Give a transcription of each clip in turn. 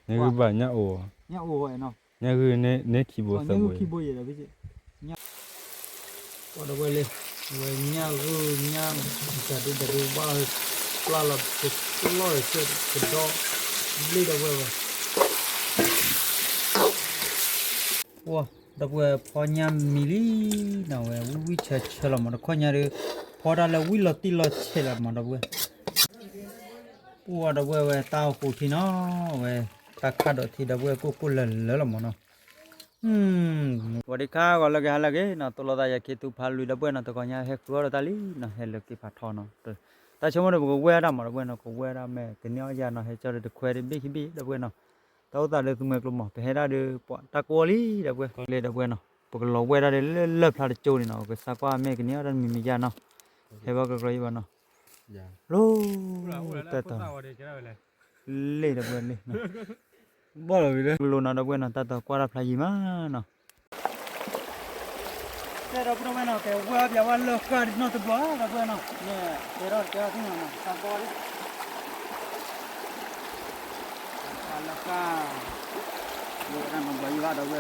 ညၣ်ဂုၢ်ဘၣ်ညၣ်အိၣ်, ညၣ်ဂုၢ်န့ၣ်ခံဘိသၢဘိ, ပှၤဒီပုၢ်ဝဲၢ်လၢ ဝဲညၣ်ဂုၢ်ညၣ်တၢ်ဒုးတၢ်ဒုးဘၣ် ပျၢ်လီၤပျၢ်လီၤကဒီး လ့ၣ်ဒီပုၢ်ဝဲၢ်ဝဲ ပှၤဒီပုၢ်ဝဲၢ်ဖီညါမံၤလံနီၤ ဝဲဝံၣ်ဝံၣ်ဆၢဆၢလီၤမး တခီညါဒီး ဖီတၢ်လၢဝံၣ်လီၤတံၢ်လီၤဆဲးလီၤမး ဒီပုၢ်ဝဲၢ်, ပှၤဒီပုၢ်ဝဲၢ်ဝဲတၢ်အိၣ်ဃိထံနီၤ ဝဲတၢ်ခၣ်ဒိးထံ ဒီပုၢ်ဝဲၢ် ကိၢ်ကိၢ်လၢၤလၢၤလီၤမးနီၤ ဝံၤဒံးခါဂီၤလၢကဟဲလၢက့ၤနီၤ သိၣ်လိသးယၤခံသူဖးလွံၢ် ဒီပုၢ်ဝဲၢ်နီၤ တဂီၤညါဟဲဃုအီၣ်ဒီးတၢ်လံနီၤ ဟဲလၢက့ၤဖးထီနီၤ တၢ်ဆိကမိၣ်ဒီး ပကဝဲၢ်ဒၣ်မး ဒီပုၢ်ဝဲၢ်နီၤ ကဝဲၢ်ဒၣ်မ့ၢ်ကန့ၢ်အီၣ်ယၤနီၤ ဟဲကၠီဒီးတခွဲဒံးဘ့ၣ်ခံဘ့ၣ် ဒီပုၢ်ဝဲၢ်နီၤ တၢ်အိၣ်သးလၢသူမှဲကျိမး ပဟဲဒၣ်ဒီး ပှၤတၢ်ကိးလံ ဒီပုၢ်ဝဲၢ် လ့ၣ် ဒီပုၢ်ဝဲၢ်နီၤ ပကလီၤဝဲၢ်ဒၣ်ဒီးလၢလၢၢ်ဖျါတကၠိန့ၣ်နီၤ ပကစးကွၢ်မ့ၢ်ကန့ၢ်အီၣ်တၢ်တမံၤမံၤယါနီၤ ဟဲဘၣ်ကကျီယံဘၣ်နီၤ လိၤ တၢ်တီၤ လ့ၣ် ဒီပုၢ်ဝဲၢ်လ့ၣ်နီၤ ဘီၣ်လီၤ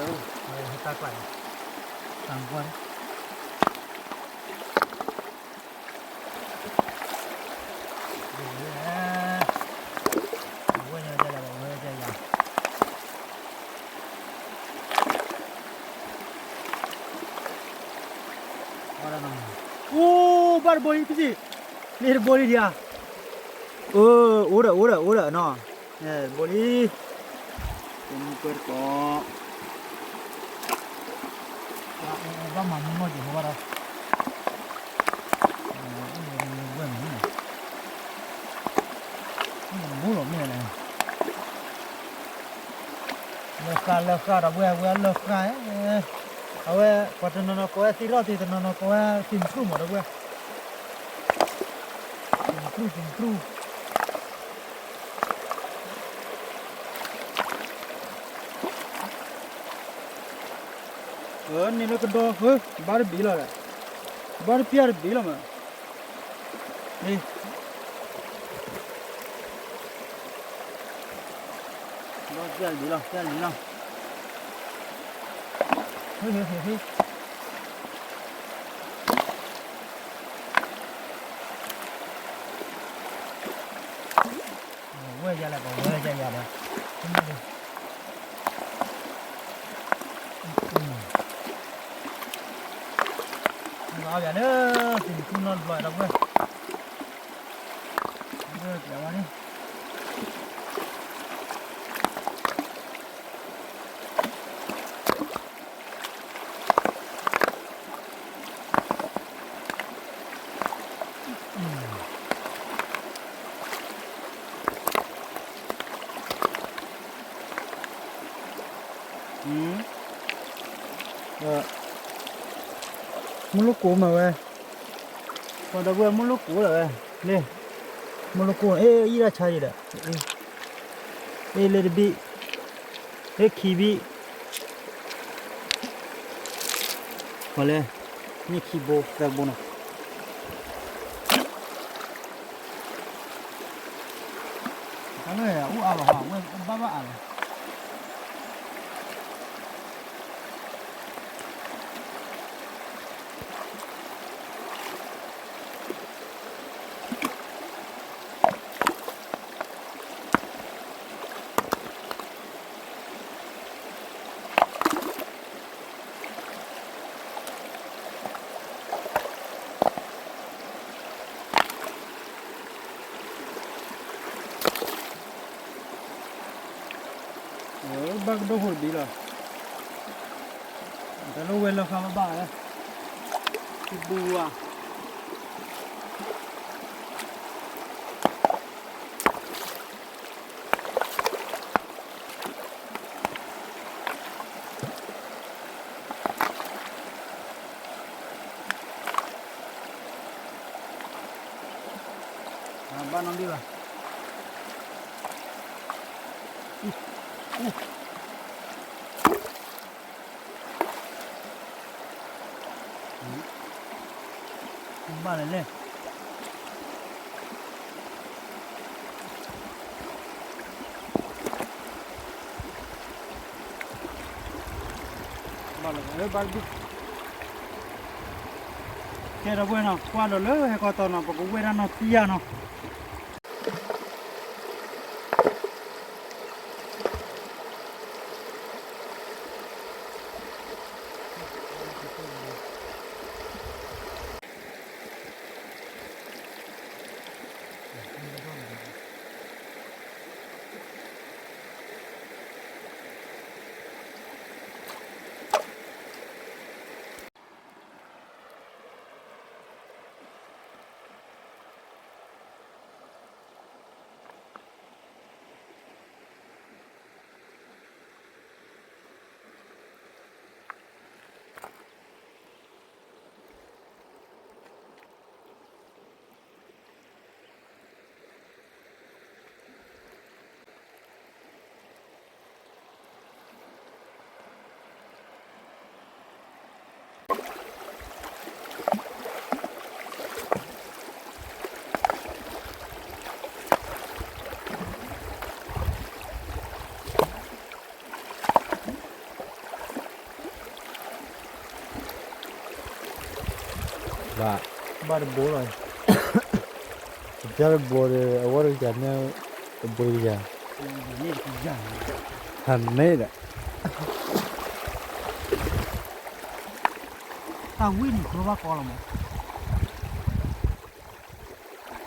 ဝံၤလၢ ကလိၤနီၤ ဒီပုၢ်ဝဲၢ်နီၤ တၢ်တီၤကွၢ်တၢ်ဖျါယံၤမးနီၤ ကဲ ဒီပုၢ်ဝဲၢ်နီၤ ကဲဝဲပျးဝဲလၢဃၢ်နီတဘျီ ဒီပုၢ်ဝဲၢ်နီၤ ကဲထီၣ်ကဲထီၣ်သ့ၣ်နီၤ သးကီလံ လၢဃၢ် လၢဃၢ် လၢတၢ်နီတဘျီယံၤဘၣ် ဒီပုၢ်ဝဲၢ်ဧၢ ဟဲတၢ်ကွၢ် သးကီလံ အိၣ် ဘၣ်တဘိလံ ပစံး လ့ၣ်တဘိလံဒံးဧါ အိၣ်ဒီး အိၣ်ဒီး အိၣ်ဒီးနီၤ တဘိလံ တမူကွဲတကိး ဘၣ်မၤမူနီၢ်က့ၤဟိဘၣ်ဒီး ဝဲၢ်မနုၤ ဘိလီၤမ့ၢ်လဲၣ် လၢဃၢ် လၢဃၢ် ဒီပုၢ်ဝဲၢ် ဝဲလၢဃၢ် အဝဲ ပှၤတနီၤနီၤကိးဝဲသံရီၣ်သ့ တနီၤနီၤကိးဝဲသံမုၢ်ကျူၢ်မး ဒီပုၢ်ဝဲၢ် သံမုၢ်ကျူၢ် သံမုၢ်ကျူၢ် န့ၣ်လၢကဒီ ဘါတဘ့ၣ်လီၤဒီး ဘါတပျၢ်တဘ့ၣ်လီၤမး န့ၣ် ဘါတပျၢ်တဘ့ၣ်လီၤ ပျၢ်တဘ့ၣ်လီၤ ဝဲၢ်ယၤလဲၣ် ပဝဲၢ်ယၤယၤဒီး အီၣ်ယၤလၢ သံၣ်မုၢ်ထူၣ်နီတဘျီ ဒီပုၢ်ဝဲၢ် ဒီပုၢ်ဝဲၢ် ပျဲဝဲန့ၣ် မုၢ်လိၣ်ကိးမးဝဲ ပှၤဒီပုၢ်ဝဲၢ် မုၢ်လိၣ်ကိးလီၤဝဲ လ့ၣ် မုၢ်လိၣ်ကိး အ့ ယံၣ်ဒၣ်ဆါယံၤဒီး အ့လ့ၣ်တဘံၣ် လ့ၣ်ခံဘံၣ် ပှၤလဲၣ် န့ၢ်ခံဘိသၢဘိနီၤ တၢ်လၢအအိၣ်အါလီၤဟါ ဝဲအိၣ်ဘၣ်ဘၣ်အါလီၤ ဘၣ်ကဒိၣ်ဃိတဘ့ၣ်လီၤ တၢ်လၢဝဲလၢဃါဘၣ်ဘၣ် တဘူဧါ ဘၣ်နီၣ်ဒံၣ်ဘၣ် ဘၣ်လဲၣ်လဲၣ် ကဲဒီပုၢ်ဝဲၢ်နီၤ ကွၢ်ဒီးလၢဟဲကီၢ်တီနီၤ ပကဝဲၢ်တၢ်နီၢ်ထံယါနီၤ. ဘၣ်, ဘၣ်တဘိလီၤ, ပျၢ်တဘိဒီး အဝဲတကယၤန့ၣ်, တဘိတကယၤ, ဟးမ့ၢ်ဒီး, တၢ်ဝံၣ်န့ၣ် ကျိဘၣ်ကီလီၤမး, တဲ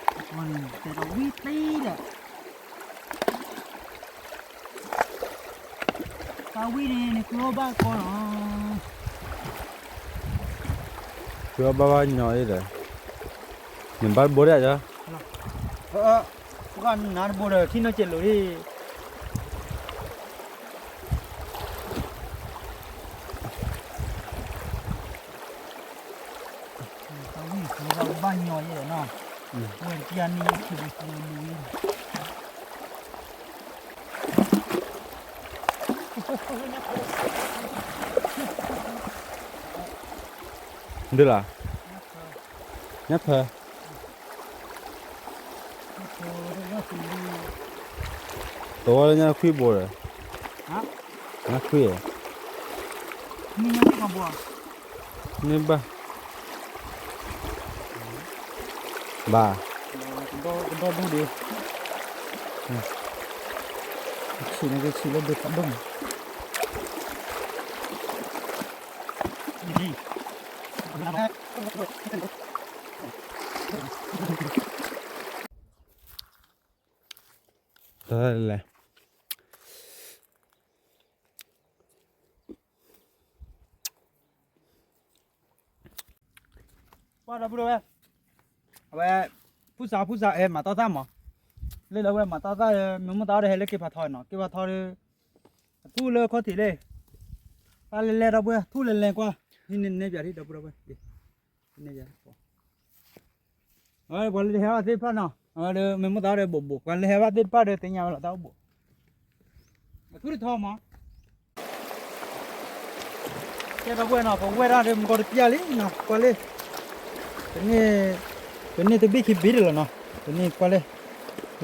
ဒီးဝံၣ်သ့ဒီး တၢ်ဝံၣ်န့ၣ် နကျိဘၣ်ကီလီၤ, ကျိဘၣ်ဘၣ်ညီအံၤဒီး, နဘၣ်တဘိဒၣ်ယၤ, ပှၤနၤတဘိဒီး ထံၣ်နီၢ်ကဲးလိာ်ဒၣ် တၢ်ဝံၣ်န့ၣ် ကျိဘၣ်ညီယဲဒီးနီၤ, ဝဲတပျၢ်န့ၢ်ယခံဘိခံဘိလံ, ဒ်လီၤ, ညၣ်ဖၢ, တဝီလၢညၣ်ခွံဘိဒီး, ညၣ်ခွံ, န့ၢ်ဘၣ်, ဘၣ်, ကဒီဒူၣ်ဒံး, ဆံးန့ၣ်ကဆံးလၢဒိဖးဒိၣ်န့ၣ် တၢ်လဲၣ်, ကွၢ်ဒီပုၢ်ဒီဝဲၢ်, အဝဲ, ဖုစးဖုစးအဲ မၤတီၢ်သၣ်မး, လၢလၢဝဲမၤတီၢ်သၣ်ဒီး မ့ၢ်မိၢ်သးဒီးဟဲလၢက့ၤဖးထီနီၤ, က့ၤဖးထီဒီး, အထူၣ်လၢခီၣ်ထံးလံ, တၢ်လဲၤလဲၤဒီပုၢ်ဝဲၢ် ထူၣ်လဲၤလဲၤကွၢ်, ဟံးန့ၢ်န့ၢ်ပၠးထံၣ်ဒီပုၢ်ဒီဝဲၢ်, န့ၢ်ပၠး, အဝဲပှၤလၢဟဲဘၣ်သ့ၣ်တဖၣ်နီၤ, အဝဲဒီးမ့ၢ်မိၢ်သးဒီးဘိးဘိး ပှၤလၢဟဲဘၣ်သ့ၣ်တဖၣ်ဒီးသ့ၣ်ညါဝဲလီၤတၢ်အိၣ်ဘိး, အထူၣ်တထီမး ကဲဒီပုၢ်ဝဲၢ်နီၤ ပဝဲၢ်ဒၣ်ဒီးမုၢ်ကီတပျၢ်လံနီၤ ကွၢ်လၢ, ပန့ၢ်, ပန့ၢ်တဘ့ၣ်ခံဘ့ၣ်ဒံးလီၤနီၤ, ပန့ၢ်ကွၢ်လၢ,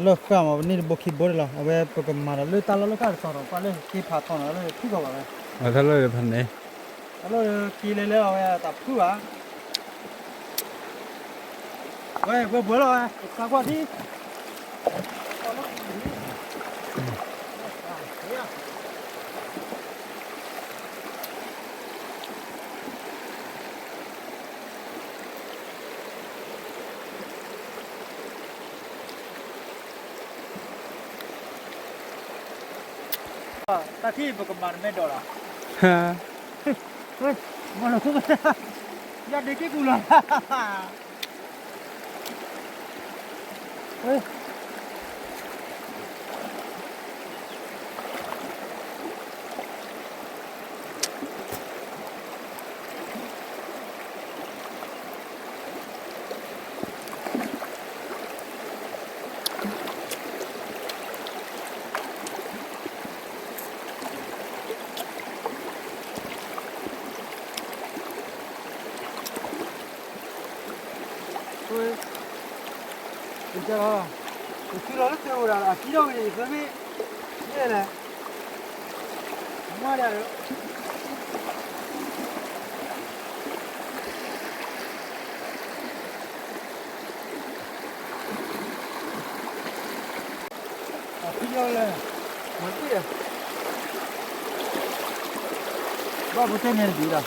လၢဃာ်မး ပန့ၢ်တဘိခံဘိဒံးလီၤ အဝဲပကမၤဒီးလၢတၢ်လီၢ်လၢဃာ်တစီၤဒီး ကွၢ်လၢက့ၤဖးထီနီၤလၢထံၣ်ကီးဘၣ်ဝဲ, အတၢ်လီၢ်ဖးန့ၣ်, တၢ်လီၢ်က့ၤလဲၤလၢအဝဲတၢ်ဖုၣ်ဘၣ် ဝဲ ဝဲဘှဲလီၤဝဲ သးကွၢ်ထံ တၢ်ထံၣ်ပကမၤတမဲာ်ဒီးလီၤ, မၤလီၤ, ယၤဒ့က့ၢ်ကူလီၤ ပကလီၤ, ပကလီၤလၢသ့ၣ်အိၣ်ဒၣ် အကံထီၣ်ဝံၤန့ၣ် ယသ့မ့ၢ်, ယဲလဲၣ်, မွၢ်ဒၣ်ဒီး, လၢ မၤကွံာ်ဒီး ဘၣ်ဖိတဲန့ၣ်တဘျီဒီး တၢ်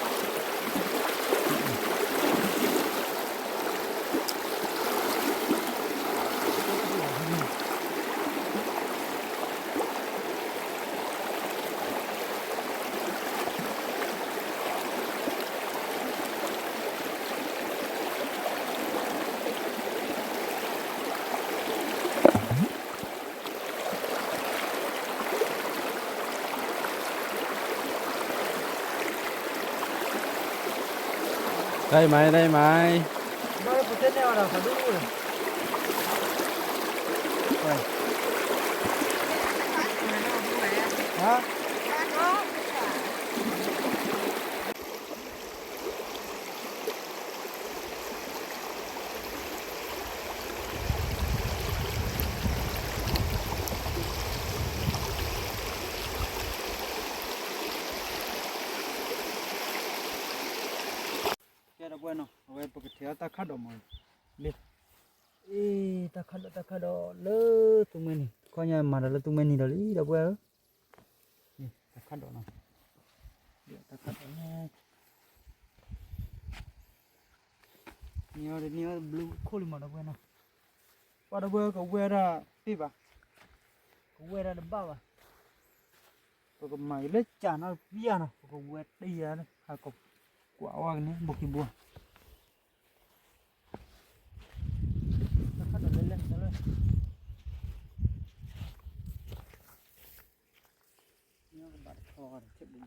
အံၤမၤ တၢ်အံၤမၤ ဘၣ်ပတဲန့ၢ်အီၤဒီး ဖးဒိၣ်အိၣ် ဟါ ကဲဒီပုၢ်ဝဲၢ်နီၤ အဝဲပကထဲးအီၣ်တၢ်ခၣ်ဒိးမး လၢ အ့ တၢ်ခၣ်ဒိး တၢ်ခၣ်ဒိးလၢသူမှဲနံၤ ခီညါမၤဒီးလၢသူမှဲနံၤဒီးလံ ဒီပုၢ်ဝဲၢ်ဧၢ တၢ်ခၣ်ဒိးနီၤ တၢ်ခၣ်ဒိးန့ၣ် နံၤအီၤတနံၤအီၤဘျုးခိၣ်လံမး ဒီပုၢ်ဝဲၢ်နီၤ ပှၤဒီပုၢ်ဝဲၢ်ကဝဲဒၣ်တ့ၢ်ဘၣ် ကဝဲဒၣ်တဘၣ်ဘၣ် ပကမၤက့ၤလၢကၢ်နီတပျၢ်နီၤ ပကဝဲတ့ၢ်ယၤ ဟးကကွၢ်ဝဲကန့ၣ် ဘိခံဘိ တၢ်ခၣ်ဒိးလဲၤလဲၤတၢ်လၢ ဘၣ်တထီ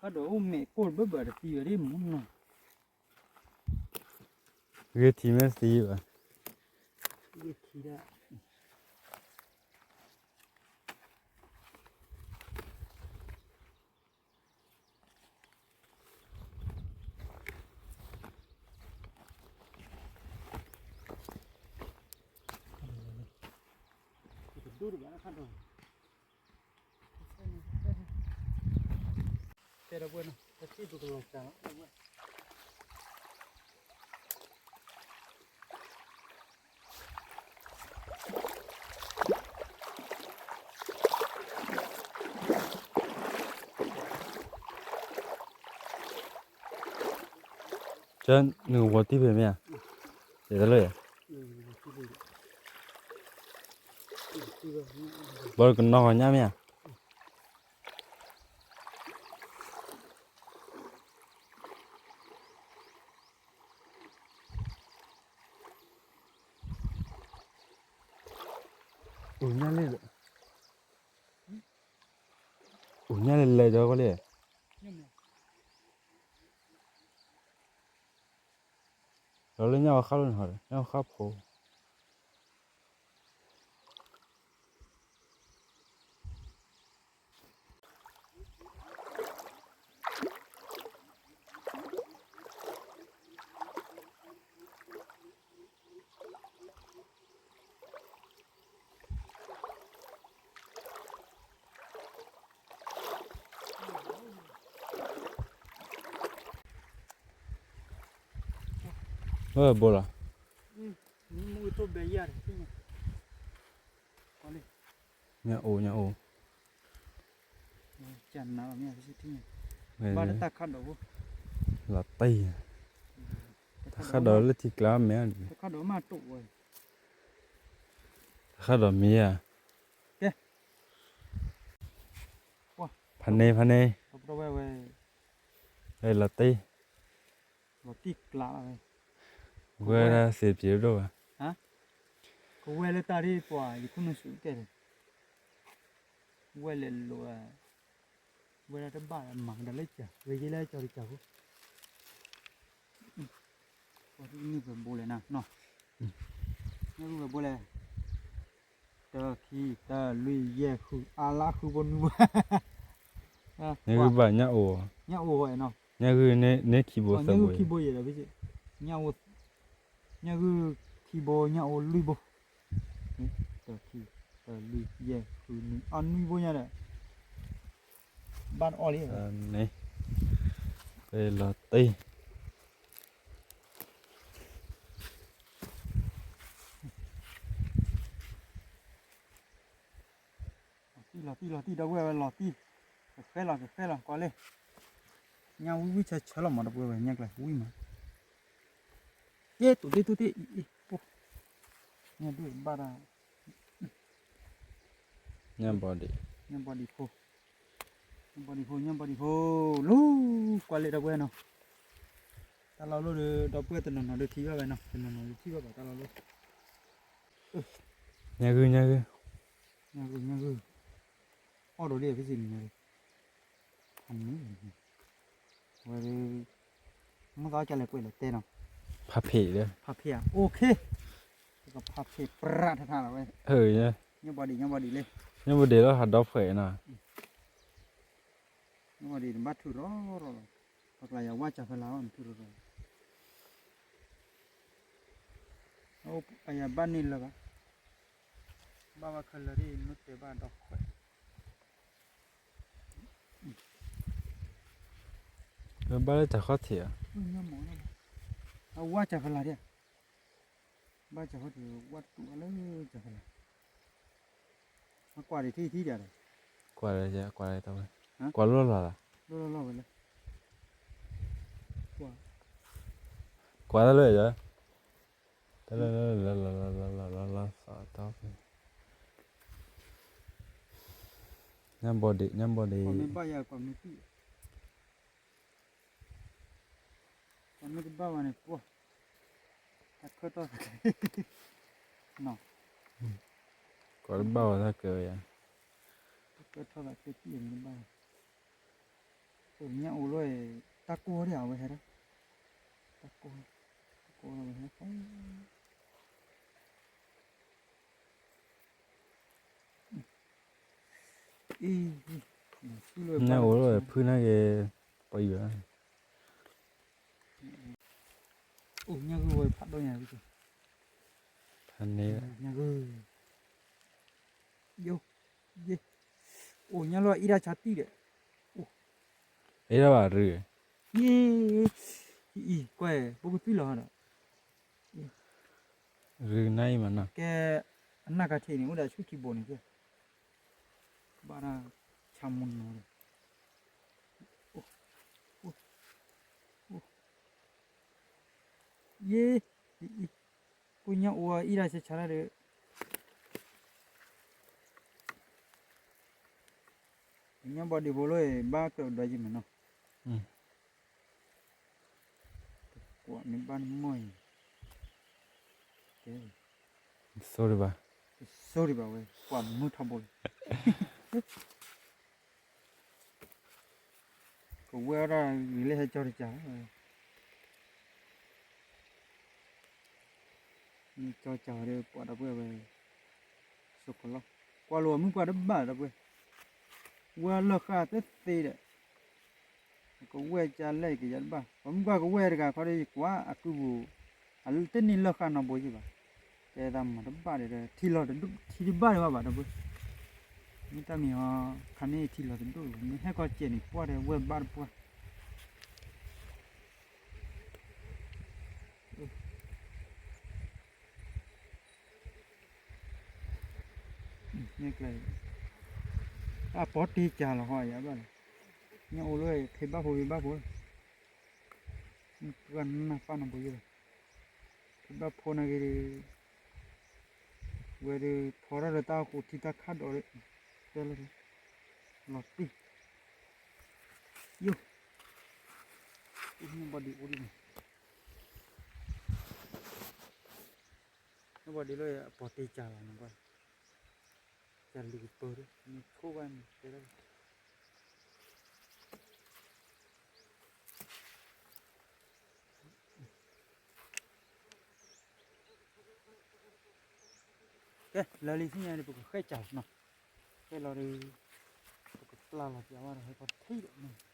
ခၣ်ဒိးအိၣ်မဲာ်ကိၢ်တဘၢဘၢတသံဝဲဒ်မူနီၤ ဂ့ၤထံမ့ၢ်သံဘၣ် ဂ့ၤထံဒၣ် တဒိၣ်တဘၣ်ခၣ်ဒိး တဲဒီပုၢ်ဝဲၢ်နီၤ တထံၣ်ပကလီၤစှၤလီၤ ကဲ နကဝီၤတံၢ်ဖဲမ့ၢ်ဧါ, ယတလၢာ်, ဘၣ်ကနီၢ်ဂီၤညါမ့ၢ်ဧါ, အိၣ်ညါလၢ အိၣ်ညါလၢလဲၤဒီးကီးလံ, ဒီးလၢညၣ်ဝါဃၣ်လီၤန့ၣ်, ညၣ်ဝါဃၣ်ဖိ. ဝဲဘိလီၤ, ညၣ်အိၣ်, ညၣ်အိၣ်, ဘၣ်တၢ်ခၣ်ဒိး, လီၤတံၢ်, တၢ်ခၣ်ဒိးလၢထံကျါမဲာ်, တၢ်ခၣ်ဒိးမံၤဧါ, ဖးန့ၢ်, ဖးန့ၢ်, လီၤတံၢ်, ဝဲဒၣ်စ့ပျံၤဒိၣ်ဘၣ်, ကဝဲလၢတၢ်ရ့ပှၤ ယခိၣ်နူာ်စူၤတဲ, ဝဲလဲၤလိာ်, ဝဲဒၣ်တဘၣ်မၤကဒီးလၢကၢ်, ဝဲယဲလၢကၠီတကၢ်ဖိ, နံၣ်ဖဲဘိလဲၣ်နၤ, နံၣ်ဖဲဘိလဲၣ်, တၢ ခံ တၢ လွံၢ် ယဲၢ် ဃု, အါလါဃုဘိနွံဘိ, ညၣ်ဂုၢ်ဘၣ်ညၣ်အိၣ်, ညၣ်အိၣ်, ညၣ်ဂုၢ်န့ၢ်ခံဘိသၢဘိ, ညၣ်ဂုၢ်ခံဘိညၣ်အိၣ်လွံၢ်ဘိ, တၢ ခံ တၢ လွံၢ် ယဲၢ် ဃု နွံ, အနွံဘိညါဒီး ဘၣ်တအီၣ်လံ, ပလီၤတံၢ်, ပလီၤတံၢ်, လီၤတံၢ်လီၤတံၢ် ဒီပုၢ်ဝဲၢ်ဝဲလီၤတံၢ်, ကဃဲလီၤကဃဲလီၤ ကွၢ်လံ, ညၣ်ဝံဝံဆၢဆၢလီၤမး ဒီပုၢ်ဝဲၢ် ညၣ်ကျဲဝံမး, ကဲ တူၢ်တ့ၢ်တူၢ်တ့ၢ် အံၤ အံၤ အိၣ်, ညၣ်ဒိၣ်ဘၣ်တၢ်, ညၣ်ဘီဒံး, ညၣ်ဘီဒံးဖိ, ညၣ်ဘီဒံးဖိ ညၣ်ဘီဒံးဖိ, လူၤ ကွၢ်လံ ဒီပုၢ်ဝဲၢ်နီၤ, တၢ်လီၢ်လိၣ်ဒီး ဒီပုၢ်ဝဲၢ်တနီၤနီၤဒီးထံၣ်ဘၣ်ဝဲနီၤ, တနီၤနီၤဒီးထံၣ်ဘၣ်ဘၣ်တၢ်လီၢ်လိၣ်, ညၣ်ဂုၢ် ညၣ်ဂုၢ်, ညၣ်ဂုၢ် ညၣ်ဂုၢ်, အီၣ်ဒိးလံ ဖဲစံးနံၤန့ၣ်, ဝဲ မ့ၢ်သးကလဲၤကွဲးလဲၤတဲနီၤ, ဖးဖ့းလၢ ဖးဖ့းဧါ, အိၣ်ခ့, ကဖးဖ့းပြးထထလီၤဝဲ, ညၣ်ဘီဒံး ညၣ်ဘီဒံးလံ, ညၣ်ဘီဒံးလၢဟးဒီဖှဲးနီၤ, ညၣ်ဘီဒံးနဘၣ်ထုးရီၤရီၤလီၤ, ပကျါယၤဝါစၢ်ဖဲလၢနထုးရီၤရီၤ, အယၤဘၣ်န့ၢ်လၢၤဘၣ်, ဘၣ်ဘၣ်ခဲလၢာ်ဒ် မ့ၢ်တဲဘၣ်ဒီခွဲး ဘၣ်လၢတၢ်ခီၣ်ထံးဧါ, အဝါစၢ်ဖဲလၢဒ်, ဘၣ်စၢ်ခီၣ်ထံး ဝါတူၢ်အလၢစၢ်ဖဲလၢ, အကွၢ်ဒံးထံထံဒၣ်ဒီး, ကွၢ်လၢကွၢ်လၢတဝဲ, ကွၢ်လီၢ်လီၢ်လီၤ, လီၢ်လီၢ်လီၢ်ဝဲလၢ, ကွၢ်, ကွၢ်တၢ်လၢယၤ, တၢ်လၢလၢလၢလၢလၢလၢလၢလၢလၢသးတၢ်ဖဲ, ညၣ်ဘီဒံး ညၣ်ဘီဒံး, ကွၢ်မ့ၢ်ဘၣ်ယၤ ကွၢ်မ့ၢ်တံၢ်, ကွၢ်မ့ၢ်တဘၣ်ဘၣ်န့ၣ် ပှၢ်, တၢ်ခၢၣ်ထီၣ်သး, နီၤ, ကွၢ်တဘၣ်ဝဲတၢ်ကဲဝဲယၤ, တၢ်ခၢၣ်ထီၣ်သးကဲတံၢ်မ့ၢ်တဘၣ်, အိၣ်ညၣ်အိၣ်လီၤ, တၢ်ကိၢ်ဒံးအဝဲဟဲဒၣ်, တၢ်ကိၢ်, တၢ်ကိၢ်လီၤဝဲဟဲ, ညၣ်အိၣ်လီၤ ဖုနၢ်က့ၤ, ပှၤယွၤ, အိၣ်ညၣ်ဂုၢ်ဝဲဖးဒိၣ်ညါ, ဖးန့ၣ်, ညၣ်ဂုၢ်, ယိ, ယ့, အိၣ်ညၣ်လီၤအံၤဒၣ်ဆါတံၢ်ဒီး, အံၤဒၣ်ဘၣ်ရူ, ယ့, အံၤကွဲး ပကသွံၣ်လီၤဟီဒီး ရူနါအံၤမးနီၤ, ကဲ, အနၢ်ကထံးန့ၣ် အိၣ်ဒီးဆူၣ်ခံဘိန့ၣ်ကဲ, ဘၣ်ဒၣ်ဆါမူနီၤဒီး, ယ့, ပှၤညၣ်အိၣ်အံၤဒၣ်ဆါဆါလၢဒီး, ညၣ်ဘီဒံးဖိလီၤ ဘၣ်ကဒီးယံၤမးနီၤ, ကွၢ်မ့ၢ်ဘၣ်နမီၢ်အံၤ, ကဲ, ဆိဒံးဘၣ်, ဆိဒံးဘၣ်ဝဲ ကွၢ်မုၢ်ထီဘိလီၤ, ကဝဲဒၣ်ဂ့ၤလၢဟဲကၠီတကၢ်လီၤ, မ့ၢ်ကၠီကၢ်ဒီးပှၤဒီပုၢ်ဝဲၢ်, ဆိကလီၤ, ကွၢ်လိာ်မုၢ်ပှၢ်တဘၣ်ဒီပုၢ်ဝဲၢ်, ဝဲလီၢ်ဃာ်သ့သ့ဒီး, ကဝဲၢ်ကၢ်လဲၣ်ကယၤတဘၣ် ပှၤမုၢ်ပှၢ်ကဝဲၢ်တဂၤခီဒီး ယကွၢ်အကုပူၤ, အတန့ၢ်လီၢ်ဃာ်နီတဘိယံၤဘၣ်, ကဲသးမၤတဘၣ်ဒီး ထံလီၤတဒိၣ် ထံတဘၣ်ဒံးဘၣ်ဘၣ်ဒီပုၢ်ဝဲၢ်, မ့ၢ်တၢ်မံၤအီၤ, ခါန့ၣ်ထံလီၤတဒိၣ် မ့ၢ်ဟဲခီကဲးန့ၣ် ပှၢ်ဒီးဝဲၢ်ဘၣ်တပှၢ် န့ၣ်ကျဲ, အပီၢ်တ့ကၢ်လီၤဟီယဘၣ်လီၤ, ညၣ်အိၣ်လၢဖံးဘၣ်ဖိဖံးဘၣ်ဖိ, ပှၤနၢ်ပၢၢ်နီတဘိယံၤလီၤ, ဖံးဘၣ်ဖိန့ၣ်ဂ့ၤဒီး, ဝဲဒီးဖီထီၣ်ဒီးတၢ်ဃိးထံတၢ်ခၣ်ဒီး, တဲလၢ, လီၤတံၢ်, ယိၣ်, ညၣ်ဘီဒံးအိၣ်ဒံးန့ၣ် နဘၣ်ဒ်လၢအပီၢ်တ့ကၢ်လီၤနဘၣ်, ကၢ်လံၤကပၢၤဒီး နဆိၣ်ဘၣ်န့ၣ်တဲလၢ, ကဲ လၢလံဆူညါဒီး ပကဃဲကၢ်လီၤနီၤ, ဃဲလီၤဒီး ပကပျၢ်လီၤပျၢ်ဝဲဒီး ဟဲကီထံဒီးန့ၣ် မ့ၢ်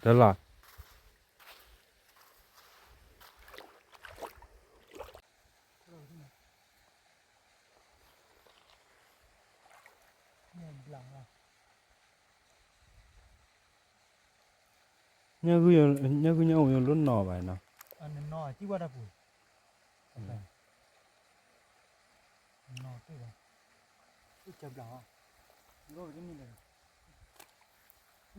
တၢ်လီၤ ညၣ်ဂုၢ်ညၣ်အိၣ်ယလိၣ်နီၤဘၣ်နီၤ, ဘျီထီၣ်လီၤထီၣ်, ဘျီထီၣ်လီၤတဲဒဲး, ဘျီထီၣ်လီၤ, မ့ၢ်ဒီး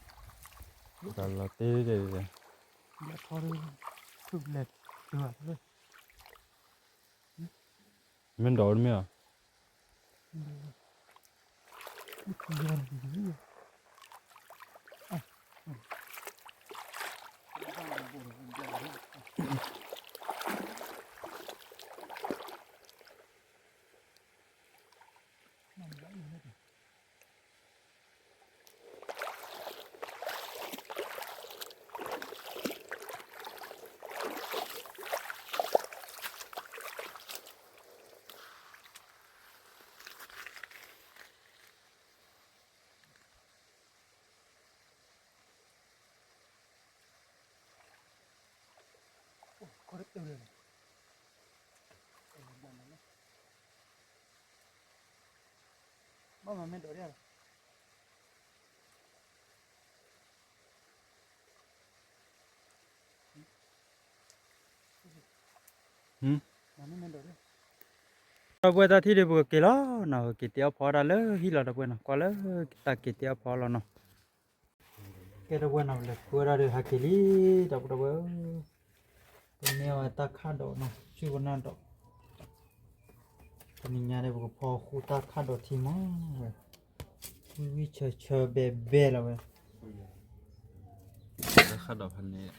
တမ့ၢ်ဧါ. ဒီပုၢ်ဝဲၢ် တၢ်ထံၣ်ဒုး ပကက့ၤလီၤနီၤ, ပက့ၤတ့အီၣ်ဖီတၢ်လၢဟံၣ်လီၤ ဒီပုၢ်ဝဲၢ်နီၤ, ကွၢ်လၢတၢ်က့ၤတ့အီၣ်ဖီလီၤနီၤ. ကဲ ဒီပုၢ်ဝဲၢ်နီၤ, လဲၤဃုဝဲဒၣ်ဒီး ဟးက့ၤလံ ဒီပုၢ်ဝဲၢ်ဧၢ, ပန့ၢ်ဝဲတၢ်ခၣ်ဒိးနီၤ, ဆူၣ်ကနၣ်ဒီး တနံၤညါဒီး ပကဖီဃုာ်တၢ်ခၣ်ဒိးထံမးဝဲ, ဝံၣ်ဝံၣ်ဆၢဆၢဘဲဘဲလီၤဝဲ, တၢ်ခၣ်ဒိးဖဲန့ၣ်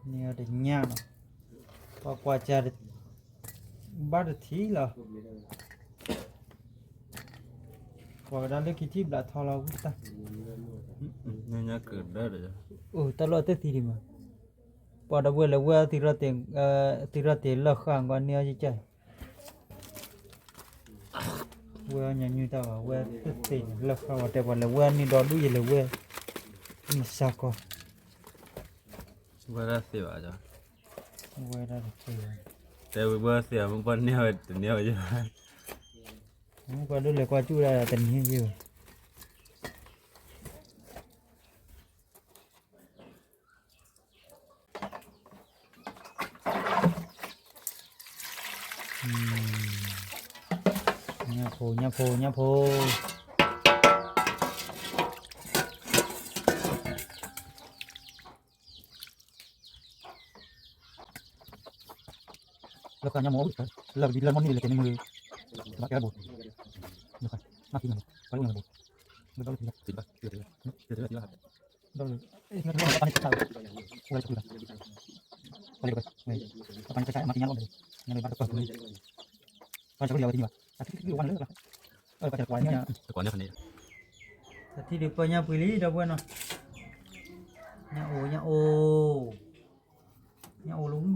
န့ၢ်ဝဲတညၣ်နီၤ, ပှၤကွၢ်စၢ် ဘၣ်တထံၣ်လီၤ, ပှၤကဒါလၢခံထံၣ်ဘျးထီလီၤဝံၣ်တၢ်, တၢ်လီၢ်တသ့ၣ်သ့ၣ်ဒံးမး, ပှၤဒီပုၢ်ဝဲၢ်လဲၤဝဲ သုရၢ်တ့ၢ်လၢၢ်ဃာ် ကွၢ်န့ၢ်အီၤယကၢ် ဝဲအီၤညါညူတၢ်ဘၣ်, ဝဲသ့ၣ်သ့ၣ်န့ၣ် လၢၢ်ဃာ်ဝဲ တဲပှၤလဲၤဝဲအနံၤဒီဒူၣ် ယလဲၤဝဲ နံၤစၢ်ကီး, ဝဲဒၣ်သ့ၣ်ဘၣ်, ဝဲဒၣ်တသ့ၣ်ဘၣ်, တဲဝဲသ့ၣ်ဘၣ် မ့ၢ်ပှၤန့ၢ်ဝဲတန့ၢ်ဝဲယဘၣ်, မ့ၢ်ပှၤဒိၣ်လဲၤကွၢ်စူၣ်ဒၣ်တန့ၢ်ယဘၣ်. ညၣ်ဖိ ညၣ်ဖိ ညၣ်ဖိ, လၢခါညါမ့ၢ် လၢကဒံလၢမ့ၢ်န့ၣ်လဲၤကဲန့ၣ်မ့ၢ်, ဘၣ်ကဲဘိ, လၢခါ, မ့ၢ်ကံန့ၣ်, ပှၤလၢအိၣ်န့ၣ်ဘိ, ဒီးလၢ, ဒီးလ�ၢ်, တၢ်ထံၣ်ဒုးပၢညၣ်ပှံၤလံ ဒီပုၢ်ဝဲၢ်နီၤ, ညၣ်အိၣ် ညၣ်အိၣ်, ညၣ်အိၣ်လၢဝံၣ်ဝံၣ်ဆၢဆၢလီၤမး, ညၣ်အိၣ်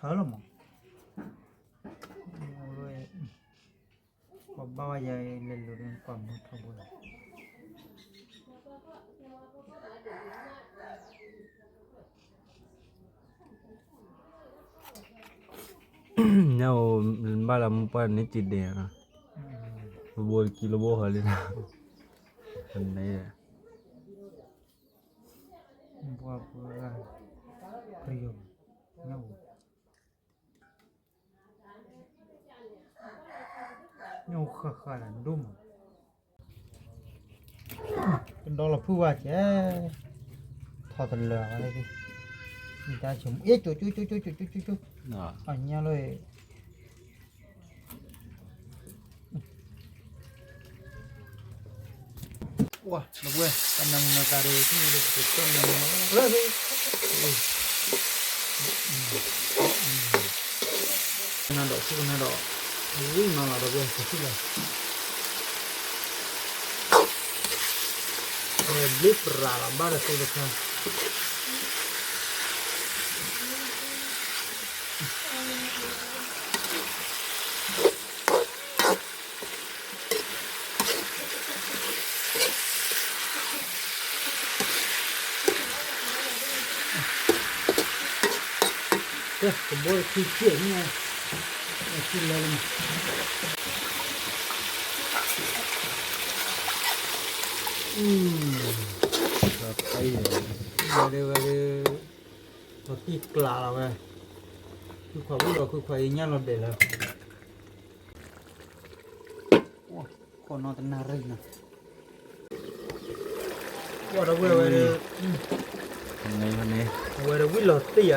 လၢ ပှၤဘၣ်ဝဲယၤလဲၤလိာ်ဒီးကွၢ်မူထီဘိလီၤ. ညၣ်အိၣ်ဘၣ်လၢမူပှၢ်န့ၣ်စံးဒဲးနီၤ, ဘိတကံလၢဘိဟီလံနီၤ, န့ၣ် ဘှါပှၤ, ပယီၤ, ညၣ်အိၣ် ညၣ်အိၣ်ဃၣ်ဃၣ်လၢဒိၣ်မး, ကဒီလီၤဖုၣ်ဝဲကဲ, ထီၣ်တလၢာ်ဝဲ, မ့ၢ်တၢ်ဆိကမိၣ် အ့ၣ် ကၠိကၠိကၠိကၠိကၠိကၠိ, အညါလၢ ဝါ ဒီပုၢ်ဝဲၢ် တၢ်နၢမူနၢ်သးဒီး ထံၣ်န့ၣ်ဒီး ပကကၠီၣ်နၢမူလီၤ, နၤဒီးဆူၣ်နၤဒီး ဝံၣ်မးလီၤ ဒီပုၢ်ဝဲၢ် ကထံၣ်လီၤ, ဝဲဘျ့ပရၤလီၤ ဘၣ်ဒီးသိတခါ ဒီပုၢ်ဝဲၢ် တၢ်နၢမူနၢ်သးဒီး ထံၣ်န့ၣ်ဒီး ပကကၠီၣ်နၢမူလီၤ, ကဘီတခံကဲၣ်န့ၣ်, ထံလၢလၢ, ဝဲဒၣ်, ဝဲဒၣ်, ပှၤတံၢ်ကျးလီၤဝဲ, ခုခွးဘိဒီးခုခွးအံၤညၣ်လီၤဒဲးလၢ ခိၣ်နီတနၣ်ရံၣ်နီၤ, ကွၢ်ဒီပုၢ်ဝဲၢ်ဝဲဒၣ်, အဝဲဒၣ်ဝံၣ်လီၤတံၢ်ဧါနီၤ, တၢ်ထံၣ်ဒံး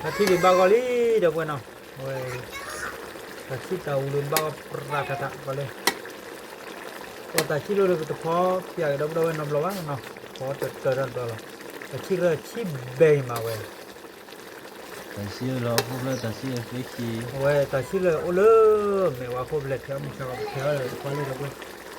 ဘၣ်ဂီၢ်လံ ဒီပုၢ်ဝဲၢ်နီၤ, အဝဲ, တၢ်ထံၣ်တၢ်အူဒံးဘၣ်ဂီၢ်ပြးထးထးကီးလၢ ပှၤတၢ်ဆံၣ်လိာ်ဒီးပတဖီပၠးက့ၤဒီပုၢ်ဒီဝဲၢ်နီတဘျီဘၣ်နီၤ, ဖီတတၢၢ်တၢ်တဘျီလီၤ, တၢ်ဆံၣ်ရၢၢ်ဆံၣ်ဘဲအံၤမးဝဲ တၢ်ဆံၣ်လၢအိၣ်လၢမဲာ်ဝါခိၣ်ဖျဲၣ်ထဲအီၤမုၢ်ဆါကီး ပထဲအီၤဒီးပှၤလၢဒီပုၢ်ဝဲၢ်,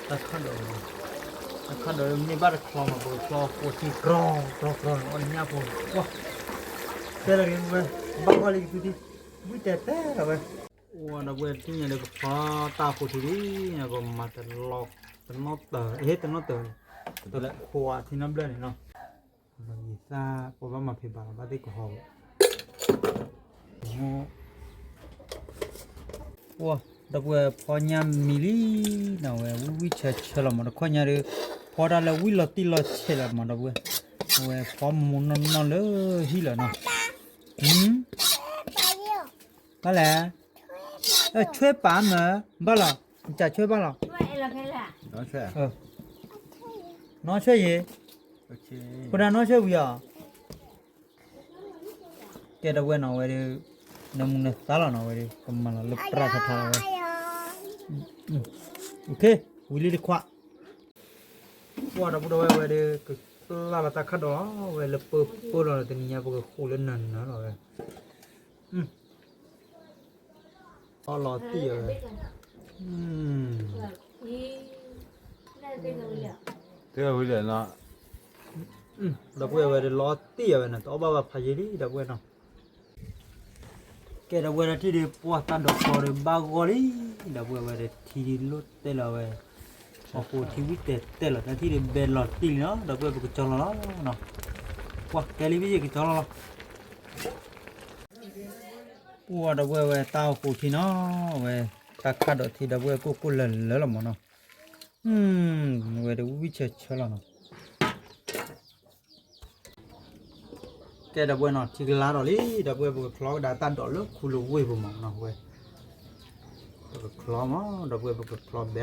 တၢ်ခးဒီး, တၢ်ခးဒီးမ့ၢ်ဘၣ်တချီမး ပကဖျီဃိးထံကြီကြီန့ၣ် အီၣ်လၢညၣ်ဖိ, တဲလၢက့ၤဝဲ, ဘၣ်ဂီၢ်လံကသူထံ, ဝံၣ်တဲာ်တဲာ်လီၤဝဲ, အိၣ်ဒီပုၢ်ဝဲၢ်ထံၣ်ညါဒီးကဖျီတၢ်ဃိးထံလံ, ကမၤတလီၤ, တနီၣ်တၢၤ, ဟ့ၣ်တနီၣ်တၢၤ, တလၢခွါထံနီတဘျၢၣ်န့ၣ်နီၤ ယသၣ်ပှၤဘၣ်မၤဖံးဘၣ်လီၤ ဘၣ်သ့ၣ်ကဟီ, အိၣ်, ဒီပုၢ်ဝဲၢ်ဖီညါမံၤလံနီၤ ဝဲဝံၣ်ဝံၣ်ဆၢဆၢလီၤမး တခီညါဒီး, ဖီတၢ်လၢဝံၣ်လီၤတံၢ်လီၤဆဲးလီၤမး ဒီပုၢ်ဝဲၢ်, ဝဲဖီမူနီၢ်နီၢ်လၢဟံၣ်လီၤနီၤ, ဘၣ်လဲၣ်, ဆွဲပာ်မ့ၢ်, ဘၣ်လီၤ, နကဆွဲဘၣ်လီၤ, နီၢ်ဆွဲယံၤ, ဖိဒၣ်နီၢ်ဆွဲဝံၤအီၤ ကဲဒီပုၢ်ဝဲၢ်နီၤဝဲဒၣ်, နမူနသါလီၤနီၤဝဲဒၣ် ကမၤလီၤလၢပြးထးထးလီၤဝဲ, ဝံၤလံတခွး, ကွၢ်ဒီပုၢ်ဒီဝဲၢ်ဝဲဒၣ် ကပျၢ်လီၤတၢ်ခးဒီးလီၤဝဲလၢပၢပၢလီၤ တနံၤညါပကဃိးလၢနၤနၤလီၤဝဲ အီၣ်လီၤတံၢ်အီၤဝဲ, တဲဝံၤလဲၣ်နီၤ, ဒီပုၢ်ဝဲၢ်ဝဲဒၣ်လီၤတံၢ်အီၤဝဲနီၤ တအီၣ်ဘၣ်ဘၣ်ဖးယံာ်လံ ဒီပုၢ်ဝဲၢ်နီၤ, ကဲဒီပုၢ်ဝဲၢ်တၢ်ထံၣ်ဒံးပှၤတၢ်ဒိးဖျီဒီးဘၣ်ဂီၢ်လံ, ဒီပုၢ်ဝဲၢ်ဝဲဒၣ်ထံဒံးလိၣ်တဲလီၤဝဲ, ဟီၣ်ခိၣ်ထံဝံၣ်တဲာ်တဲာ်လီၤ တၢ်ထံၣ်ဒံးဘဲလီၤတံၢ်လံနီၤ ဒီပုၢ်ဝဲၢ်ပကကၠီလီၤလီၤ ပှၤကဲလံဘ့ၣ်ယကကၠီလီၤလီၤ ပှၤဒီပုၢ်ဝဲၢ်ဝဲတၢ်အိၣ်ဃိးထံနီၤ, ဝဲတၢ်ခးဒီးထံ ဒီပုၢ်ဝဲၢ်ကိၢ်ကိၢ်လၢာ်လၢာ်လီၤမးနီၤ, ဝဲဒၣ်ဝံၣ်ဆၢဆၢလီၤနီၤ, ကဲဒီပုၢ်ဝဲၢ်နီၤ ထံကလါဒီးလံ ဒီပုၢ်ဝဲၢ် ပကချီကဒါတၢ်ဒိးလၢခူလဝ့ၢ်ပူၤမးနီၤ ဝဲ ပကချီမး ဒီပုၢ်ဝဲၢ် ပကချီဘဲ ပကကျဲၤ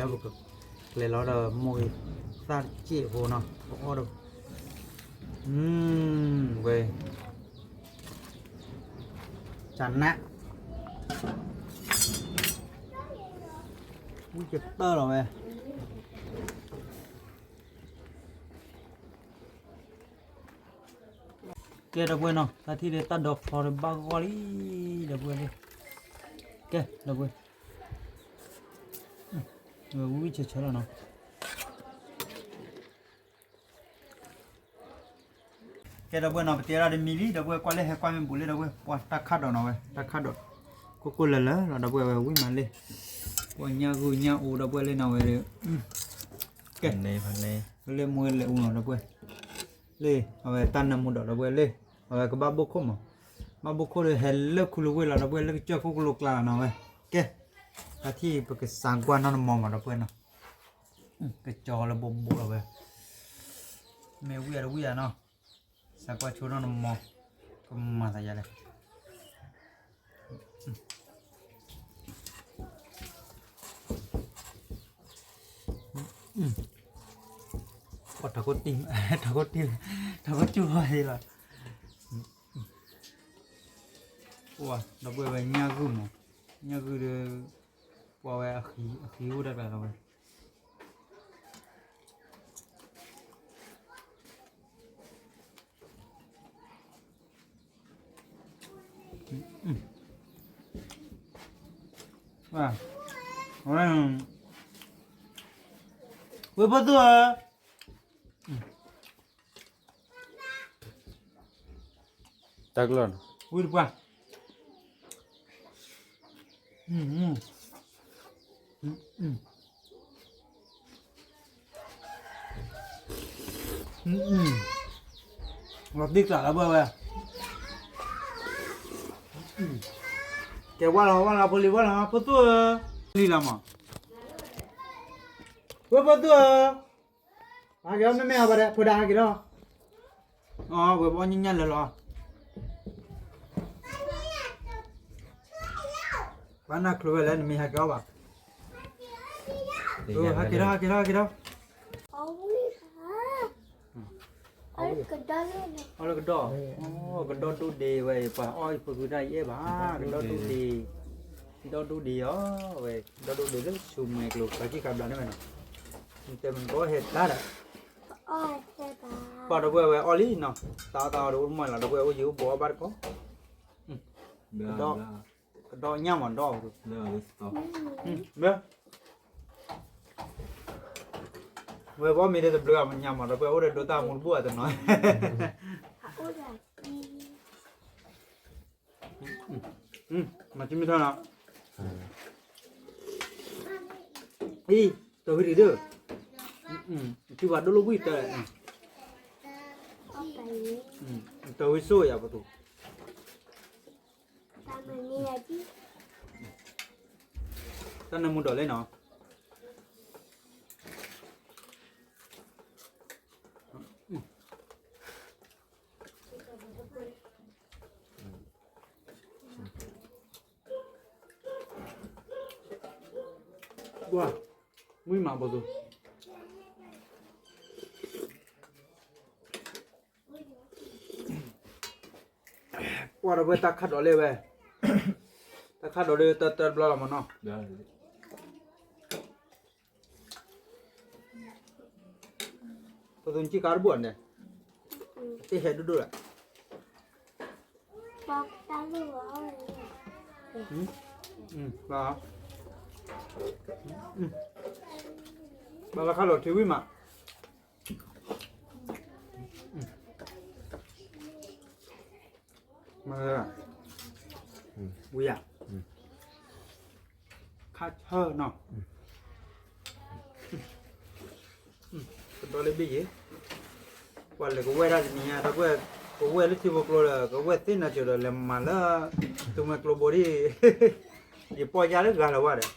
လီၤဒီးမိၢ်ဂ့ၤသၣ်တစဲးဖိနီၤ ပအီၣ်ဒီး ဝဲ ကနၣ် ဝံၣ်ကတၢၢ်လီၤဝဲ ကဲဒီပုၢ်ဝဲၢ်နီၤ တၢ်ထံၣ်ဒံးတၢ်ဒိးဖျီဒီးဘၣ်ဂီၢ်လံ ဒီပုၢ်ဝဲၢ်လံ ကဲဒီပုၢ်ဝဲၢ် ဝံၣ်ဝံၣ်ဆၢဆၢလီၤနီၤ ကဲဒီပုၢ်ဝဲၢ်နီၤ ပတဲဒၣ်တမံၤလံ ဒီပုၢ်ဝဲၢ် ကွၢ်လၢဟဲကွၢ်မ့ၢ်ဘူးလၢ ဒီပုၢ်ဝဲၢ် ပှၤတၢ်ခးဒီးနီၤဝဲ တၢ်ခးဒီး ကိၢ်ကိၢ်လၢာ်လၢာ်လီၤ ဒီပုၢ်ဝဲၢ် ဝံၣ်မးလံ ပှၤညၣ်ဂုၢ်ညၣ်အူ ဒီပုၢ်ဝဲၢ်လၢနီၤဝဲဒီး ကဲ လၢမူလဲၤအူနီၤ ဒီပုၢ်ဝဲၢ် လၢ အဝဲတၢ်နၢမူဒီး ဒီပုၢ်ဝဲၢ်လၢ အဝဲကဘၣ်ဘိၣ်ခိၣ်မး ဘၣ်ဘိၣ်ခိၣ်ဒီး ဟဲလၢခူလဝ့ၢ်လီၤ ဒီပုၢ်ဝဲၢ် လၢကစၢၢ်ခိၣ်ကလိကျါလီၤနီၤဝဲ ကဲ တၢ်ထံၣ်ပကစးကွၢ်နီၢ်တမီၤမး ဒီပုၢ်ဝဲၢ်နီၤ ကကၠီလၢဘိဘိလီၤဝဲ မ့ၢ်ဝံၣ်အတဝံၣ်အနီၤ စးကွၢ်ဆိနီၢ်တမီၤ ကမၤသးယါလဲၣ် ပှၤတၢ်ခိၣ်တံၢ် တၢ်ခိၣ်တံၢ် တၢ်ခိၣ်စူၢ်ဟီၣ်ဟ့လီၤ ဒီပုၢ်ဝဲၢ် ညၣ်ဂုၢ်မး ညၣ်ဂုၢ်ဒီး ပှၤဝဲအဃံအိၣ်တၢ်ကျါလီၤဝဲ ဝဲဖိသူဧၢ တၢ်ကျီၢ် ဝံၣ်တပှၢ် အ အ အ အ လီၤတံၢ်ကျးလၢပှဲၤဝဲ, ကဲဝဲလီၤ ဝဲလီၤ ဖိလံၤဝဲလီၤ ဖိသူၣ်ဧၢ, လံၤလီၤမး, ဝဲဖိသူၣ်ဧၢ, ဟဲက့ၤအီၣ်မ့မ့ၢ်အီၤဘၣ်ဒီး ဖိဒါဟဲက့ၤဒီး, အဝဲပအီၣ်ညၣ်ညၣ်လၢာ်လီၤ, ဘၣ်နၢ်ချိဝဲလဲၣ် နမ့ၢ်ဟဲက့ၤအီၣ်ဘၣ်, ဟဲက့ၤထီၣ် ဟဲက့ၤထီၣ် ဟဲက့ၤထီၣ် အီၣ်လၢကဒီၣ်, ကဒီၣ်ဒိၣ်ဒ့ဝဲ ပှၤအီၣ်အံၤဖိဃုတၢ်ယအဲၣ်ဘၣ်, ကဒီၣ်ဒိၣ်ဒ့, ဒီၣ်ဒိၣ်ဒ့အီၤဝဲ, ဒီၣ်ဒိၣ်ဒ့လၢဆူမဲာ်ကျိၤ ပှၤကံၣ်ဃာ်ဘျးန့ၣ်ဝဲနီၤ, နတဲမ့ၢ်ကဟဲတၢ်ဒီး, ပှၤဒီပုၢ်ဝဲၢ်ဝဲအီၣ်လံနီၤ, တၢ်အီၣ်တၢ်အီဒီးအိၣ်တမီၢ်လီၤ ဒီပုၢ်ဝဲၢ်အိၣ်ယံၤအိၣ်ဘှီးအီၣ်ဘၣ်တကိး, ကဒီၣ်ညၣ်မးဒီး, ဝဲဘီမ့ၢ်တဘျုးအညၣ်မး ဒီပုၢ်ဝဲၢ်အိၣ်ဒီးဒိတၢ်မူတဘူၣ်အတနီၤ, မၤတံၤမ့ၢ်ထီၣ်နီၤ, အံၤ တဝံၤဒံးဒၢ, တဝံၤဘၣ်ဒိၣ်လိာ်ကွံာ်တၢ်, တဝံၤစိၣ်ယၤပတူၢ်, တၢ်နၢမူဒီးလဲၣ်နီၤ. ဝံၤမး ပသိး, ပှၤဒီပုၢ်ဝဲၢ်တၢ်ခးဒီးလဲၣ်ဝဲ, တၢ်ခးဒီးလၢတၢ်တၢ်တဘျီလီၤမးနီၤ. ပသိးနစံၣ်ကါတဘိန့ၣ်, တဟဲဒိၣ်ဒိၣ်လၢ်, ဘၣ်ဘၣ်ခါလီၤထံဝံၤမး, မၤ, ဝံၤယၤ, ခါဆၢနီၤ, ကဒီးလၢဘ့ၣ်ယဲ, ပှၤလဲၤကဝဲၢ်တၢ်တနံၤညါ ဒီပုၢ်ဝဲၢ်, ကဝဲၢ်လၢထံဖိကျိဒီး ကဝဲၢ်သ့ၣ်နီၤစၢၤဒီး လဲၤမၤလၢ သူမှဲကျိဘိဒ်, ယပီၢ်ယါလၢဂၤလၢၤဝဲဒီး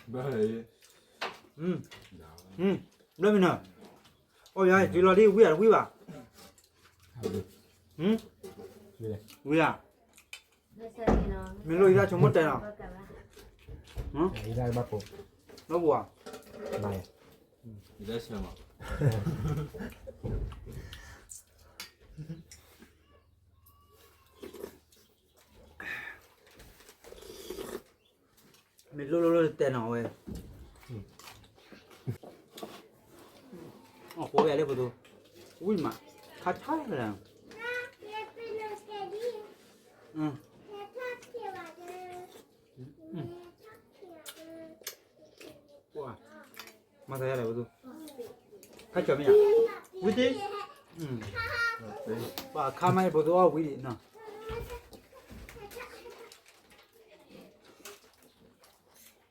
ဘျၢမနုၤ, အီၣ်ယၤ တုၤလီၤဒ်ဝံၤဧါ တဝံၤဘၣ်, ဝံၤဧါ, မ့ၢ်လိၣ်ယတၢ်ဆိကမိၣ်တဲနီၤ, လီၤပူၤဧါ, မ့ၢ်လိၣ်လိၣ်လိၣ်တဲနီၤဝဲ, အဃိဝဲလၢပသိး, ဝံၤမး, ခါဆါလၢ, မၤသးယါလဲၣ်ပသိး, ခါဆါမ့ၢ်ဧါ, ဝံၤတ့ၢ်, ပှၤခါမးယပသိးအီၣ်ဝံၤဒံးနီၤ.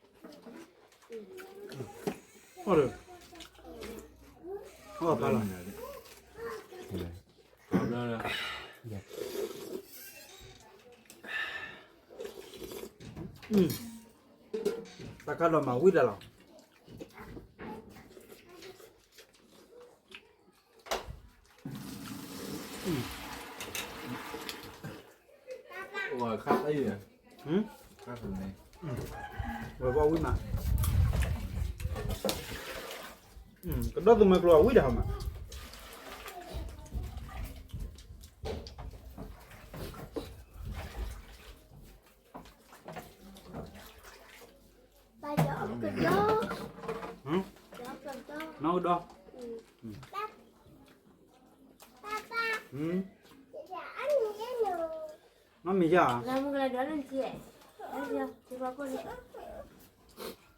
အီၣ်ဒီး, အီၣ်ဖးလီၤ, တၢ်ခါဒီးမၤဝံၤတၢ်လီၤ. ဝဲဘီဝံၤမး, ကဒီးသူမှဲကျိအဝံၤတၢ်ဟီမး. နီၢ်ကဒီး, နီၢ်မံၤယါ,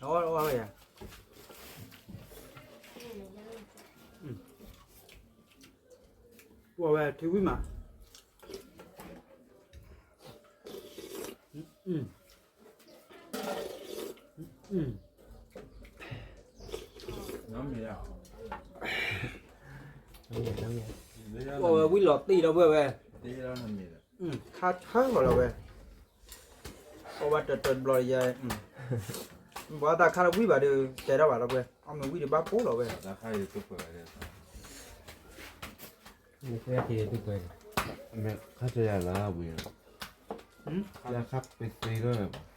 အဝဲယါ, ပှၤဝဲထံဝံၤမး. နီၢ်မံၤယါ, အီၣ်ဝဲဝံၣ်လီၤတံၢ်ဒီပုၢ်ဝဲၢ်ဝဲ, ခါဆၢလီၤဝဲ, အီၣ်ဝဲတၢၢ်တၢၢ်တဘျီယဲ, ပှၤသးခါလီၤဝံၣ်ဘၣ်ဒီး တဲတၢ်ဘၣ်ဒီပုၢ်ဝဲၢ်, အီၣ်မ့ၢ်ဝံၣ်ဒီးဘၣ်ပိာ်လီၤဝဲ, ခါဆၢယၤလၢဝံၣ်, လၢခါပသ့လီၤ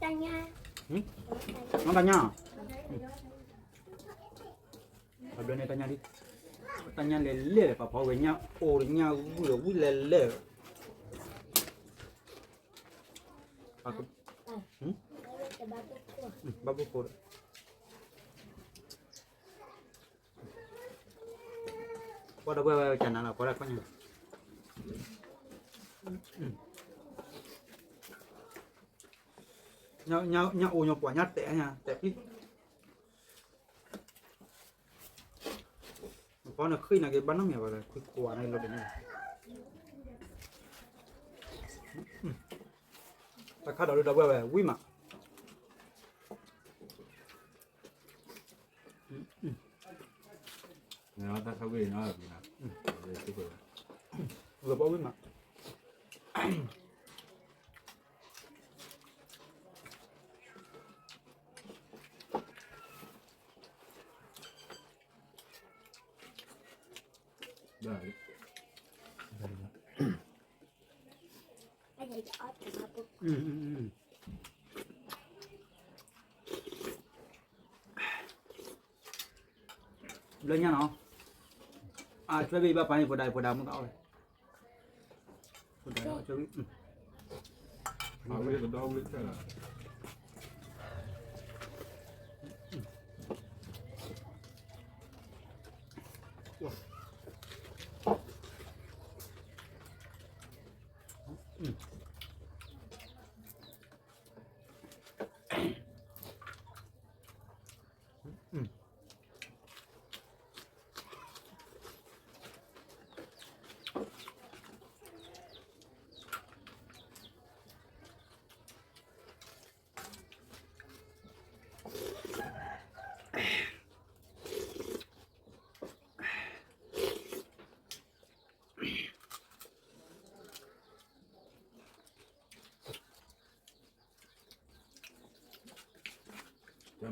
တၢ်ညၣ်, တၢ်ညၣ်, အဘျီန့ၣ်တၢ်ညၣ်ဒ်, တၢ်ညၣ်လဲၤလဲၣ် ပှၤဖီဝဲညၣ်အိၣ်ဒီးညၣ်ဂုၢ်ဒီးဝံၣ်လဲၤလဲၣ်, ဘၣ်ဘိၣ်ခိၣ်ဒီး ကွၢ်ဒီပုၢ်ဝဲၢ်ကနၤလီၤ ကွၢ်ဒၣ်ကွၢ်ညါ, ညၣ်အိၣ်ညါပှၤညၣ်တဲာ်ညါ တဲာ်ပျံၤ, ဖီနဃ့ၢ်နၤက့ၤဘၣ်နီတမံၤဘၣ်လၢ ခွံခွါန့ၣ်လီၤတန့ၣ်, တၢ်ခါဒီးဒုးဒီပုၢ်ဝဲၢ်ဝံၣ်မး တၢ်ခါဝံၣ်နီၤ, ဂီၤဘီဝံၣ်မး ဘျီညါနီၤ, အဆွဲဘ့ၣ်ဘၣ်ပာ်န့ၣ် ပှၤဒါပှၤဒါမူကအီၣ်ဝဲ, ပှၤဒါအီၣ်ဆွဲဘ့ၣ်,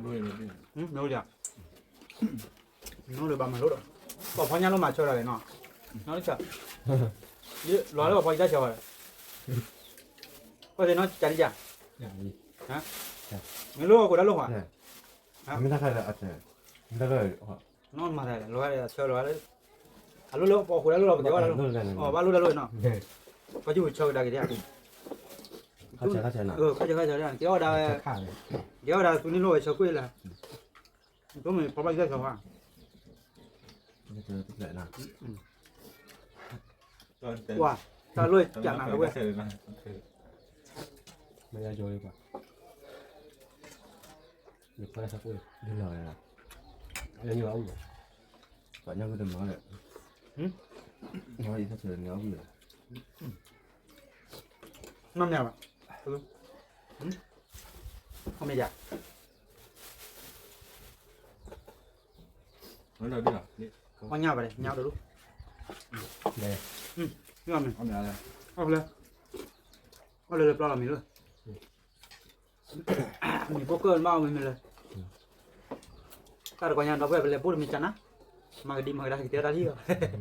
မ့ၢ်, မ့ၢ်လၢဘၣ်မၤလိဒီး, ပှၤဖီညါလိၣ်မၤဆၢတၢ်လဲၣ်နီၤ, နီတဆၢ, လီၤလၢပှၤဖီယတၢ်ဆၢဘၣ်, ကီၢ်သ့ၣ်နီၤကၢ်ဒံးကၢ်, မ့ၢ်လိၣ်အီၣ်ခိၣ်ဒၣ်လိၣ်ဟါ, မ့ၢ်တၢ်ခါလၢအတၢ်, မ့ၢ်တၢ်ခါလၢ, နီၢ်မၤတၢ်လဲၣ် လီၤဂာ်ဒီးဆၢလီၤဂာ်လၢ, အလိၣ်လၢပှၤခိၣ်ဒၣ်လိၣ်လီၤ ပကဲဝဲဒၣ်လိၣ်, အဘၣ်လိၣ်ဒၣ်လိၣ်နီၤ, ပှၤကၠူၣ်ဆၢကဒါက့ၤဒၣ်, ခါဆၢခါဆၢနီၤ, ခါဆၢခါဆၢဒၣ် ကဲဝဲဒၣ်ဝဲ, ကဲဝဲဒၣ်သူန့ၣ်လိၣ်ဝဲဆၢကွံာ်လၢ, တိၢ်မ့ၢ်ဖီဘၣ်ကစၢ်ဆၢဝါ, ဝါ, တၢ်လိၣ်ကနၤလၢဝဲ, မ့ၢ်ယါယီၤလံကွၢ်, ယဖီတၢ်ဆၢကွံာ်, လၢညါအူၣ်, ပှၤညါဝံၣ်တမၤဒီး, ယဖီတၢ်ဆၢန့ၣ်အူၣ်လီၤ, မ့ၢ်မ့ၢ်ဘၣ်, မ့ၢ်ယါ အီၣ်ညၣ်ဘၣ်လဲၣ် ညၣ်အိၣ်တလူၢ်, မ့ၢ်, အီၣ်ဖျဲၣ်, အီၣ်လၢလၢပျီလီၤမ့ၢ်လၢ, မ့ၢ်ဖိကၢၢ်မ့ၢ်အီၣ်မ့ၢ်မ့ၢ်လၢ, တၢ်တကီညါဒီပုၢ်ဝဲၢ်ပလဲၤဘိၣ်တမ့ၢ်ကနၤ, မၤကဒံမၤကဒါက့ၤတဲတၢ်လံလီၤ.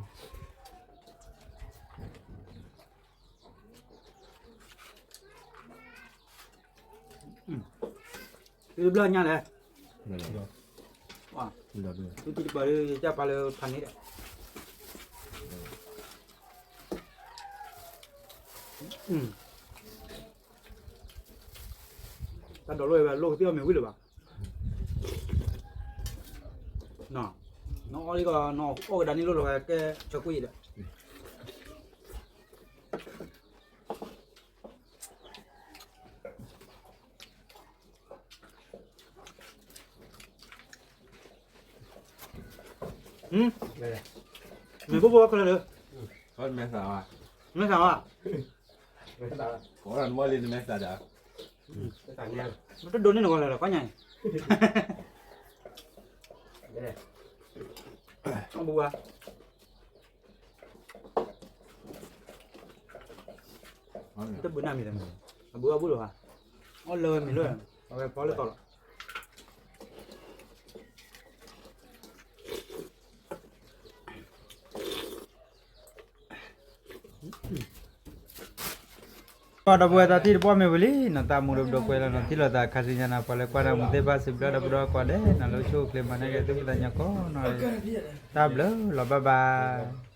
သုတဘျီညါလဲၣ်, သုတပၤဒီးယကပာ်လၢဖးန့ၣ်ဒီး, တၢ်ဒိးလိၣ်ဝဲလိၣ်ကသ့အီၣ်မ့ၢ်ဝံၤလၢၤဘၣ်, နအီၣ်လံကီး နအီၣ်ကဒါန့ၣ်လိၣ်လီၤဝဲကဲဆၢကွံာ်ဒီး မ့ၢ်ဘိဘိခဲလၢာ်လၢ, မဲာ်သးဝါ, မဲာ်သးဝါ, ကိးဒၣ်နမီၢ်လံနမဲာ်သးဒီး, တဒိးန့ၢ်နဂီၢ်လၢၤလီၤ ကီၢ်ညါန့ၣ်, အဘူးဝါ, တဘူးနၢ်မံၤ, အဘူးအဘူးလီၤဧါ, အီၣ်လၢဝဲမ့ၤလၢ, အဝဲဖီလၢတီၤလီၤ. ပှၤဒီပုၢ်ဝဲၢ်တၢ်ထံၣ်တပှၢ်မ့ၢ်ဝံၤလံ, နီၢ်တၢ်မူဒီးပဒိၣ်ကွဲးလီၤနီၢ်ထံၣ်လိာ်သးခါဆူညါနီၢ်, ပှၤလၢကွၢ်တၢ်မူသ့ၣ်တဖၣ်စံးဘျုးဒီပုၢ်ဒီဝဲၢ်ကိးဂၤဒဲးနီၢ်, လၢအိၣ်ဆူၣ်အိၣ်ချ့မၤန့ၢ်က့ၤသူၣ်ဖှံသးညီကိးနီၢ်, တၢ်ဘျုးလီၤ bye bye.